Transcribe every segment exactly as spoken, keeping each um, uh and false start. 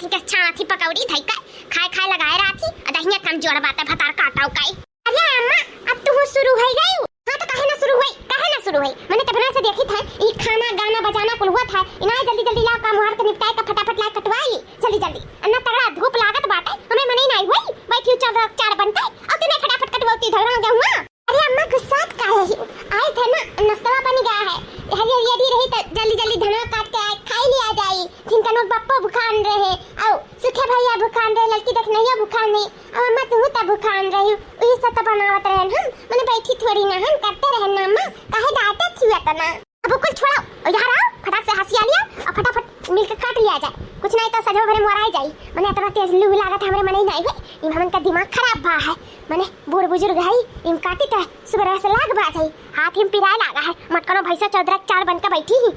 इनके छाना थी पकौड़ी धई के, खाए खाए लगाए रहा थी, अ दहिया कमजोर बाटे भतार काटउ काई। अरे अम्मा, अब तू शुरू होइ गई? हाँ तो काहे ना शुरू होई, काहे ना शुरू होई? मने तबरा से देखी था, ई खाना, गाना, बजाना कुल हुआ था, इनाय जल्दी जल्दी लाओ काम वार के निपटाए के फटाफट लाए कटवाई, जल्दी जल्दी। अन्ना तगड़ा धूप लागत बाटे, हमरे मने नाई होई, बैठी चार, चार बनते, और तूने फटाफट कटवाती धरवा गहुआ। अरे अम्मा गुस्सात काहे ही? आए थे ना, नाश्ता बन गया है, हरी हरी रही तो जल्दी जल्दी धनवा काट के आए, खाई लिया जाई। जिनका नोट बप्पो भुखान रहे, और सुखे भैया भुखान रहे, लड़की देख नहीं भुखान रही, और अम्मा तू तो भुखान रही, वही सब तो बनावत रहन हम, मने बैठी थोड़ी ना हम, करते रहन ना अम्मा, काहे डांटत थी इतना? अब कुल छोड़ो, और यहाँ आओ, फटाक से हंसिया लिया और फटाफट मिलके काट लिया जाए, कुछ नहीं तो सजो भरे मोराई जाई। मने इतना तेज लू लागत हमरे मने ही नहीं है, ये हमन का दिमाग खराब बा है, मने बूढ़ बुजुर्ग है, इन काटी तो सुबह से लाग बा जाई, हाथ ही में पिराए लागा है, मटकनो भैंसा चौधरा चार बन के बैठी ही,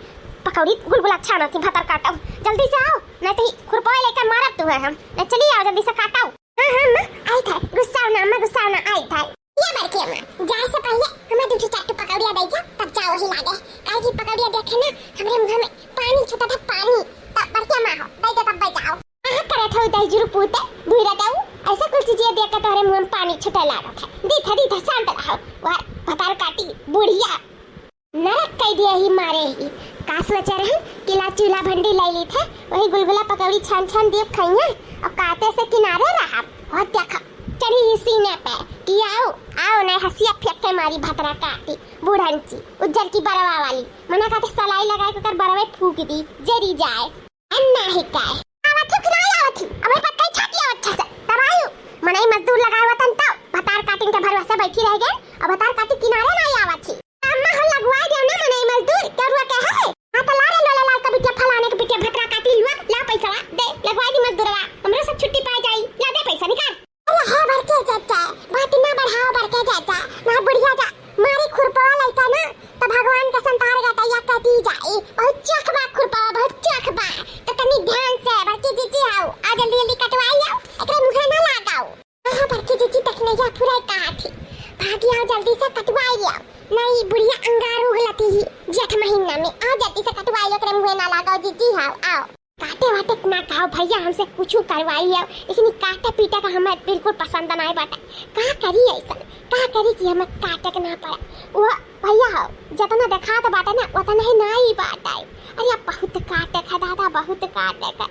पकौड़ी गुलगुला छाना थी भतर काटो, जल्दी से आओ, नहीं तो खुरपा लेकर मारब तू है हम, नहीं चली आओ जल्दी से काटो। हाँ, हाँ, अम्मा, आई था, गुस्सा ना, अम्मा, गुस्सा ना, आई था। ये बड़की अम्मा, जाए से पहले हमें दू ठो चार ठो पकौड़िया दे जा, तब जाओ ही लागे। काहे कि पकौड़िया देखे ना, हमरे मुंह में पानी छूटा था, पानी। तब बड़की अम्मा हो, दे दे, तब जाओ। कहाँ करत हो दही जुरु पूते, भूरा दाऊ? ऐसा कुल चीजें देख के तोहरे मुंह में पानी छूटे लागत है। दी था, दी था, शांत रहो। वाह, भतार काटी, बुढ़िया। नरक कई दिया ही मारे ही। का सोचे रहन कि ला चूल्हा भंडी लाई ली थे, वही गुलगुला पकौड़ी छान छान दीप खाइए और काटे से किनारे रहा। और देखा, चढ़ी ही सीने पे कि आओ, आओ, नहीं हंसिया फेंक के मारी भतरा काटी, बूढ़न की, उज्जर की बरवा वाली। मना काटे सलाई लगाए के ओकर बरवे फूक दी, जरी जाए। अन्ना ही काय? आवत ही कि नहीं आवत ही? अबे पक्का ही छाती आवत छा से। तब आयु, मनई मजदूर लगाए वतन तो, भतार काटिन के भरोसे बैठी रह गए, अब भतार काटी किनारे नहीं आवत ही। अम्मा हो लगवाए देव ना मनई मजदूर, के रुआ के है? हाँ तो ला रे लोला लाल का बिटिया फलाने के बिटिया भतरा काटी लुआ, ला पैसा दे, लगवाए दी मजदूरवा, हमरो सब छुट्टी पाए जाई, ला दे पैसा निकाल। अरे हे बड़के चाचा, बात ना बढ़ाओ बड़के चाचा, ना बुढ़िया जा, मारी खुरपवा लइका ना, तो भगवान के संतार गटैया कटी जाई, बहुत चोख बा खुरपवा, बहुत चोख बा, तो तनी ध्यान से बड़के जीजी आओ, आ जल्दी जल्दी कटवाई आओ, एकरे मुँहे ना लगाओ। हाँ, बड़की जीजी तक नैया फुराई कहा थी। भागी आओ जल्दी से कटवाई आओ। नहीं, बुढ़िया अंगार उगलती ही जेठ महीना में। आओ जल्दी से कटवाई, एकरे मुँहे ना लगाओ जीजी, आओ, आओ। काटे वाटे ना कहो भैया, हमसे कुछ करवाई आओ, लेकिन ई काटे पीटे का हमें बिल्कुल पसंद नहीं बाटे। का करी ऐसा, का करी कि हमें काटे के ना पड़े। वो भैया हो, जितना देखात बाटे ना, उतना ही नाई बाटे। अरे, अब बहुत काटे खा दादा, बहुत काटे खा।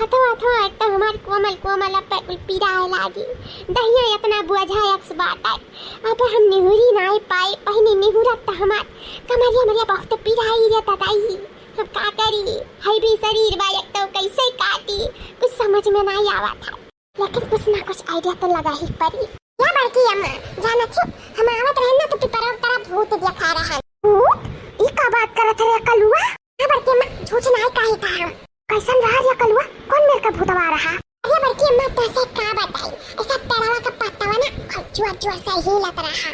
हथवा, हथवा, एक तो हमार कोमल, कोमल अब पे कुल पीराए लागी। दहिया इतना बोझा एक्स बाटे। अब हम निहुरी नाई पाई, पहिनी निहुरत तो हमार कमरिया, मरिया बहुत पीराई रे दादाई। हम का करी? है भी शरीर बा, एक तो कैसे काटी? कुछ समझ में नाई आवत है। लेकिन कुछ ना कुछ idea तो लगा ही पड़ी। या बड़की अम्मा, जानत हो, हम आवत रहन ना तो पिपरा उतरा भूत देखा रहन। भूत? ई का बात करत रे कलुआ? हाँ बड़की अम्मा, झूठ नाई कही था हम। कैसन रहा रे कलुआ? कौन मेर का भूतवा रहा? अरे बड़की अम्मा, तोसे का बताई, ऐसा पेड़वा का पत्तवा ना खूब जोर जोर से हिलत रहा,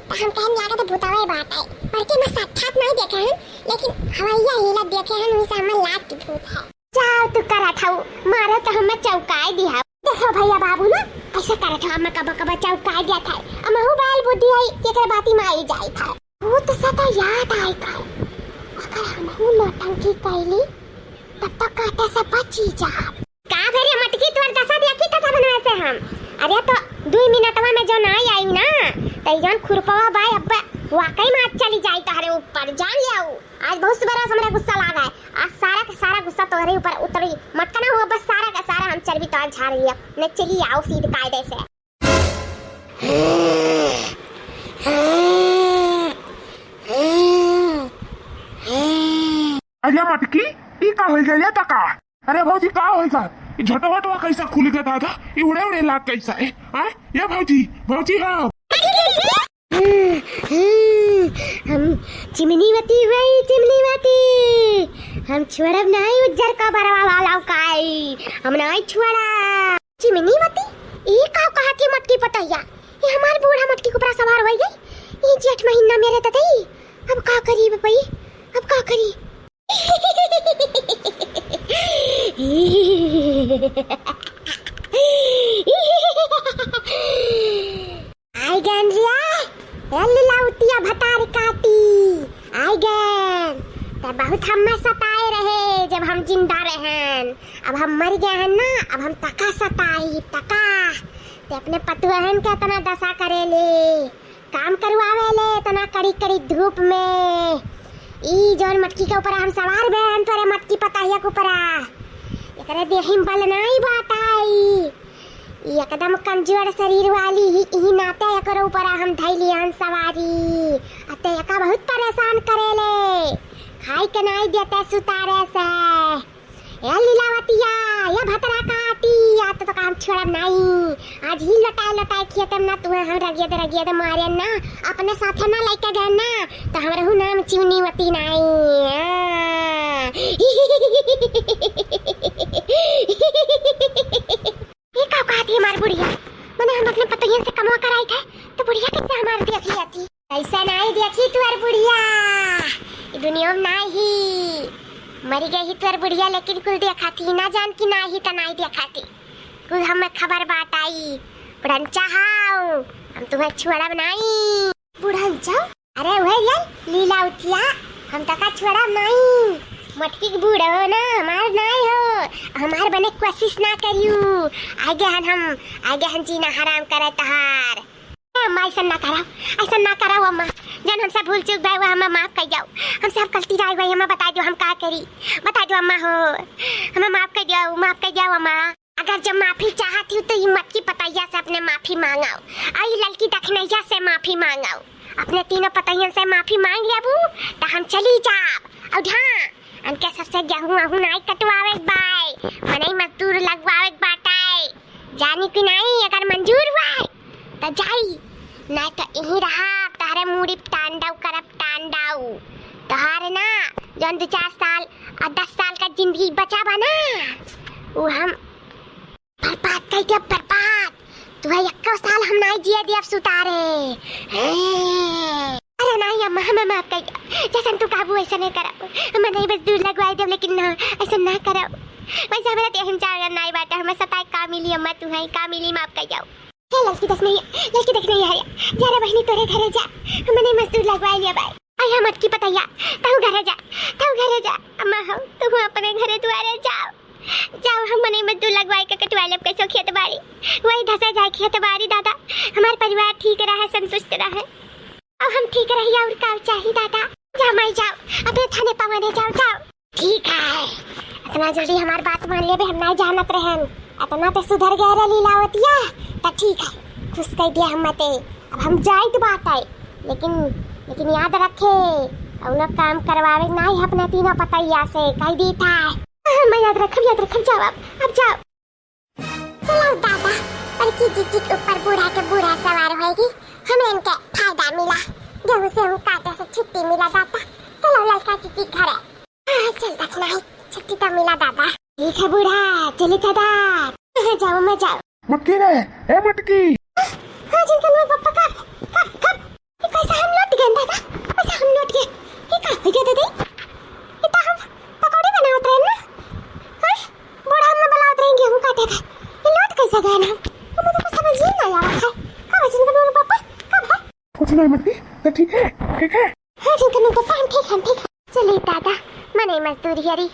तो हम कहन लागत भूतवा बात है। बड़की अम्मा, साक्षात नाई देखे हैं, लेकिन हवैया हिलत देखे हैं, उनसे हमें लाग की भूत है। जाओ तू करत हऊ, मारो तो हमें चौकाए दिया। देखो भैया बाबू ना, ऐसा करत हऊ, हमें कबो कबो चौकाए दिया था। अमहू बैल बुद्धि है, एकरे बाती में आई जाई था। भूत से तो याद आए कर, अगर हमहू नौटंकी कैली, तब तो काटे से बची जा। का भेरे मटकी, तोर दशा देखी तो था बनवा से हम। अरे तो दुई मिनटवा में जो ना आई ना, तो जौन खुरपवा बाय अब वाकई में आज चली जाई तहरे ऊपर, जान ले आऊ। आज बहुत सुबह से हमरा गुस्सा लागा है। आज सारा का सारा गुस्सा तोहरे ऊपर उतरी। मटकना हुआ बस सारा का सारा हम चर्बी तो आज झाड़ लिया। न चली आओ सीध कायदे से। अरे मटकी, ई का होई गया तका? अरे भौजी, का होई गा? ई झोटवा वोटवा कैसा खुल गया दादा? ई उड़े उड़े लाग कैसा है? आ? ये भौजी, भौजी हाँ। हम चिमनीवती हुई, चिमनीवती। हम छोड़ब नाई उज्जर का बरवा वाला काई। हम नाई छोड़ा। चिमनीवती, ई का कहा थी मटकी पतैया? ये हमार बूढ़ा मटकी के ऊपर सवार होई गई। ये जेठ महीना मेरे ततई। अब का करी बपई? अब का करी? आई गन रिया, ए लीलावतिया भतार काटी, आई गन। त बहुत हमें सताए रहे जब हम जिंदा रहे। अब हम मरि गए हैं ना, अब हम तका सताई, तका। ते अपने पतुहन के इतना दसा करेले, काम करवावेले इतना कड़ी कड़ी धूप में। ई जौन मटकी के ऊपर हम सवार भए हन, तोरे मटकी पतहिया के ऊपर, एकरे देही में बल नाई बाटइ। ई एकदम कमजोर शरीर वाली ही, इही नाते एकरो ऊपर हम धइली हन सवारी। अते एका बहुत परेशान करेले, खाइ के नाई देते सुतारे से। ए लीलावतिया, ए भतरा काटी, आज तो तोका हम छोड़ब नाई। आज ही लटाए लटाए खियतम ना तुहे हम, रगियत रगियत मारे ना, अपने साथे ना लइके गए ना, तो हमरहू नाम चिउनीवती नाई। हाँ। ई का कहती हमार बुढ़िया? मने हम अपने पतोहियन से कमवा कराई थे, तो बुढ़िया कैसे हमार देख लिया थी? कैसे नाई देखी तुअर बुढ़िया? ई दुनिया में नाई ही। मरि गई ही तुअर बुढ़िया, लेकिन कुल देखा थी, ना जान की नाई ही त नाई देखा थी। कुल हमें खबर बाटइ। बुढ़नचा हाउ, हम तुहे छोड़ब नाई। बुढ़नचा? अरे उहे यार, लीलावतिया, हम तका छोड़ब नाई। मटकी के बूढ़ हो ना, हमार नाई हो, हमार बने कोशिश ना करियो। आगे हन हम, आगे हन जीना हराम करे तहार। ए अम्मा, ऐसन ना करव, ऐसन ना करव अम्मा। जौन हमसे भूल चूक भए, वो हमें माफ कर जाओ। हमसे हम गलती रहे हुए, हमें बता दो, हम का करी, बता दो अम्मा हो, हमें माफ कर दो, माफ कर जाओ अम्मा। अगर जब माफी चाहत ही तो ई मटकी पतैया से अपने माफी मांगाओ, और ई ललकी दखनैया से माफी मांगाओ। अपने तीनों पतैयन से माफी मांग लेबू तो हम चली जाब। और हाँ, अनके सबसे गेहूं अहूं नाई कटवावे के बाय, मनई मजदूर लगवावे के बाटै। जानी कि नाई, अगर मंजूर हुआ है तो जाई, नाई तो यहीं रहा, तहरे मूड़ी पे तांडव करब, तांडव। तोहार ना जौन दो चार साल और दस साल का जिंदगी बचा बा ना, वो हम बर्बाद कर दिया, बर्बाद। तुहे एक्को साल हम नाई जिए दियब सुतारे। हैं। अरे नाई अम्मा, हमें माफ कर दिया, जैसन तू कहबू वैसने करब। हम नहीं बस दूर लगवाई देब, लेकिन ना, ऐसा ना करब। वैसे हमरा ते हम जान नाई बाटे, हमें सताए का मिली अम्मा, तुहे का मिली, माफ कर जाओ। हे ललकी दखनैया, ललकी दखनैया है, जा रे बहिनी तोरे घरे जा, हमने मजदूर लगवाए लिया बाय। अया मटकी पतैया, तू घरे जा, तू घरे जा, अम्मा हो, तू अपने घरे दुआरे जाओ, जाओ, हमने मजदूर लगवाए के कटवाए लेब कैसो खेत बाड़ी, वही धसे जाए खेत बाड़ी दादा, हमार परिवार ठीक रहे, संतुष्ट रहे, अब हम ठीक रही और का चाही दादा, जा माई जाओ, अपने थाने पवने जाओ, जाओ। ठीक है, इतना जल्दी हमार बात मान लेबे, हम नाई जानत रहन। इतना ते सुधर गए रे लीलावतिया, त ठीक है, खुश कर दिया हम ते। अब हम जाइत बाटे, लेकिन, लेकिन याद रखे, कौनो काम करवावे नाई अपने तीनों पतैया से, कह दी था। हाँ, मैं याद रखब, याद रखब, जाओ अब, अब जाओ। चलो दादा, बड़की जीजी के ऊपर बूढ़ा के बूढ़ा सवार होएगी, हमें इनके फायदा मिला, गेहूं से हम काटे से छुट्टी मिला दादा। चलो ललका जीजी घरे। हाँ, चल दखना है, छुट्टी तो मिला दादा। ठीक है बूढ़ा, चली दादा। हाँ, जाओ मैं जाओ। मटकी रे, ए मटकी। हाँ, जिनका नाम पप्पा का, कब, कब? ये कैसा हम लौट गए दादा? कैसा हम लौट गए? ये का हो गया दादी? ये तो हम पकौड़े बनावत रहे ना। हाँ? बूढ़ा अम्मा बुलावत रही गेहूं काटे का। ये लौट कैसे गए ना? ये मुझे कुछ समझ ही नहीं आ रहा है। कब है जिनका नाम पप्पा? कब है? कुछ नहीं मटकी, तो ठीक है, ठीक है। हाँ, जिनका नाम पप्पा, हम ठीक हैं, हम ठीक हैं। चलिए दादा, मने मजदूरी हरी।